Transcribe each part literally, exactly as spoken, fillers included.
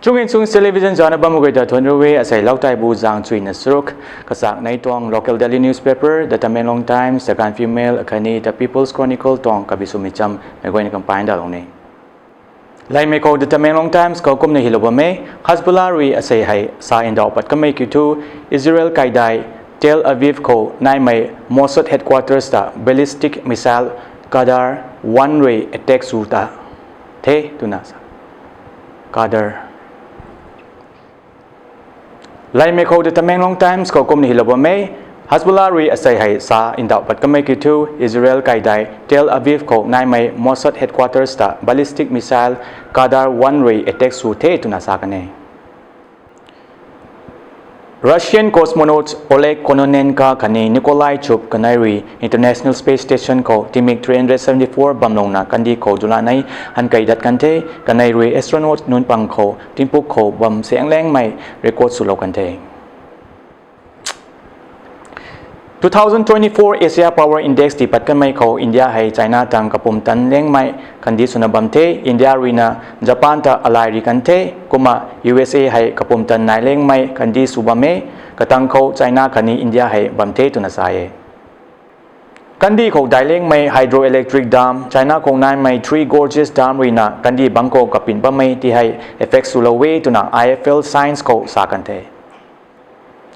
Chungin chung television zana bam gui ta thuan ru e. Asei Lautaibu zang chuina saruk, kachak nei tuang local daily newspaper The Tamenglong Times, The Gaanphiu Mail akhatni The People's Chronicle tuang kabi swmei cham mei guayna compine dalou ni. Laimei khou The Tamenglong Times khou kumna hilou bam e: Hezbollah rui asei hei sa ndauh pat kamei kiu thu, Israel kaidai Tel Aviv khou naimei Mossad headquarters ta ballistic missile Qadar one rui attack sw ta the twna sa. Qadar Laimei khou The Tamenglong Times khou kumna hilou bam e: Hezbollah rui asei hei sa ndauh pat kamei kiu thu, Israel kaidai Tel Aviv khou naimei Mossad headquarters ta ballistic missile Qadar one rui attack sw the twna sa kan e. Russian cosmonaut Oleg Kononenko khatni Nikolai Chup kanei rui International Space Station khou tingmik three hundred seventy four bamlouna kandih khou dulanei hankei dat kan the. Kanei rui astronaut nunc pang khou tingpuk khou bam saenglangmei record swlou kan the. Two thousand twenty four Asia Power Index tii pat kanmei khou India hei China tang kapumtan lengmei kandih swna bam the. India ruina Japan ta alai ri kan the. Kumna U S A hei kapumtan nai lengmei kandih sw bam e. Katang khou China khatni India hei bam the twna sa e. Kandih khou dai lengmei hydroelectric dam, China khou naimei Three Gorges Dam ruina kandih bangc khou kapin bammei ti hei effect swlou e twna I F L Science khou sa kan the.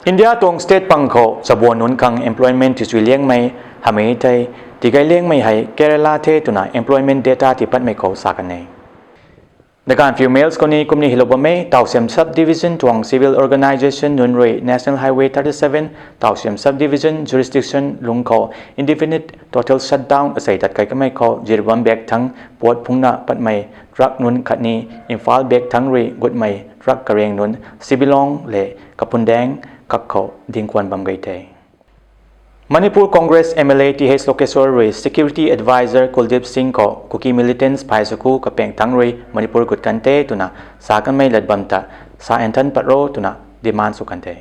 India tuang state pang khou chabuan nunc khang employment tisui liangmei hamei thei, tigay liangmei hei Kerala the twna employment data tii patmei khou sa kan e. The Gaanphiu Mails khou ni kumni hilou bam e: Tausiam Sub Division tuang civil organisation nunc rui National Highway thirty seven Tausiam Sub Division jurisdiction lungc khou indefinite total shutdown asei tat kai kamei khou Jiribam bak thang pot phungna patmei truck nunc khatni Imphal bak thang rui gutmei truck kareng nunc Sibilong le Kapundang kak khou dingkhwan bam gei the. Manipur Congress M L A T H Lokeshwar rui security adviser Kuldeep Singh khou Kuki militants phay saku kapaeng thangc rui Manipur gut kan the twna sa kanmei lat bam ta sa nthan pat ro twna demand sw kan the.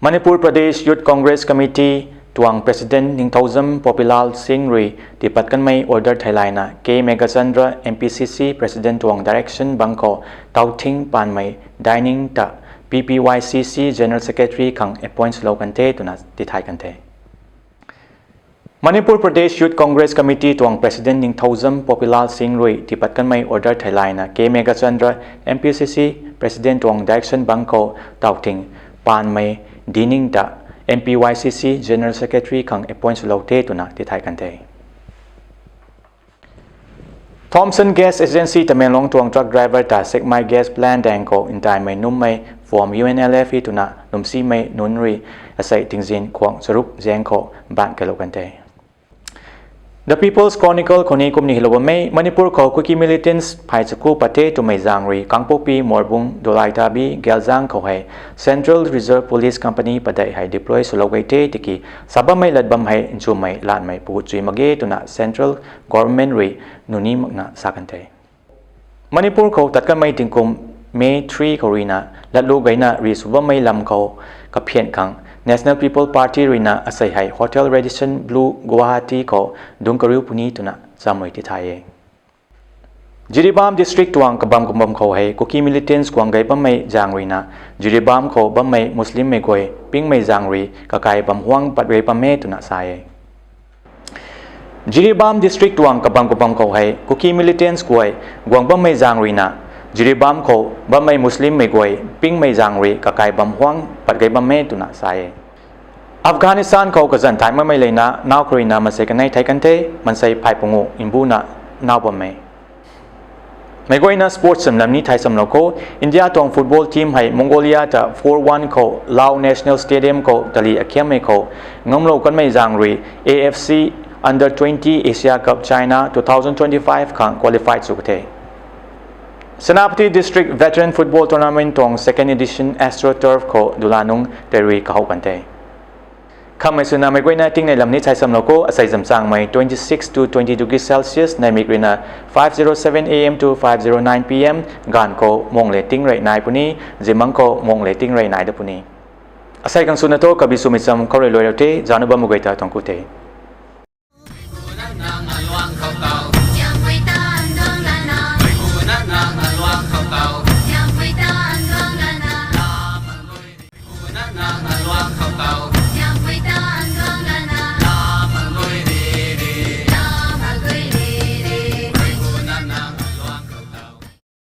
Manipur Pradesh Youth Congress Committee tuang President Ningthoujam Popilal Singh rui tiipat kanmei order theilayna K Meghachandra M P C C President tuang direction bangc khou tauthing paanmei Dining ta P P Y C C General Secretary khang appoint swlou kan the twna tithay kan the. Manipur Pradesh Youth Congress Committee tuang President Ningthoujam Popilal Singh rui tiipat kanmei order theilayna K Meghachandra M P C C President tuang direction bangc khou tauthing paanmei Dining ta M P Y C C General Secretary khang appoint swlou the twna tithay kan the. Thomson Gas Agency Tamenglong tuang truck driver ta Sekmai gas plant daeng khou ntaimei nummei form U N L F e twna lwmsimei nunc rui asei tingzin khwang charuk zaeng khou ban kailou kan the. The People's Chronicle khou ni kumni hilou bam e: Manipur khou Kuki militants phay chaku pat the twmei zaeng rui Kangpokpi, Morbung, Dolaitabi, Gelzang khou hei Central Reserve Police Company padeih hei deploy swlou gei the tiki sa bammei lat bam hei nchumei lanmei pagut chui mak ge twna Central Government rui nuni makna sa kan the. Manipur khou tat kanmei tingkum May three khou ruina latlu gayna ri sw bammei lam khou kaphian khang National People Party ruina asei hei Hotel Radisson Blu Guwahati khou dungc kariu puni twna chamrui tithay e. Jiribam District tuang kabam kabam khou hei Kuki militants kuang gei bammei zaeng ruina Jiribam khou bammei Muslimmei guay pingmei zaeng rui kakai bam huang pat gei bam e twna sa e. Jiribam District tuang kabam kabam khou hei Kuki militants guay guang bammei zaeng ruina Jiribam khou bammei Muslimmei guay pingmei zaeng rui kakai bam huang pat gei bam e twna sa e. Afghanistan khou kazanc thay makmei leina nau kharuina mansei kanei thei kan the, mansei phay pungu mbuna nau bam e. Meic guayna sports samlam ni thai samlou khou, India tuang football team hei Mongolia ta four one khou Lao National Stadium khou tali akhiammei khou ngamlou kanmei zaeng rui A F C Under twenty Asia Cup China two thousand twenty-five khang qualified sw ka the. Senapati District Veteran Football Tournament tuang second edition AstroTurf khou dula nungc tei rui kahou kan the. Khammei swna meic guayna tingnei lam ni chai samlou khou, asei zamchangmei twenty six to twenty degree Celsius, neimik ruina five zero seven A M to five zero nine P M, gaanv khou mung le ting rey nai puni, zimangc khou mung le ting rey nai da puni. Asei khang swna thu kabi swmei cham khou rui luai rau the, zana bammei guay ta tuang ku the.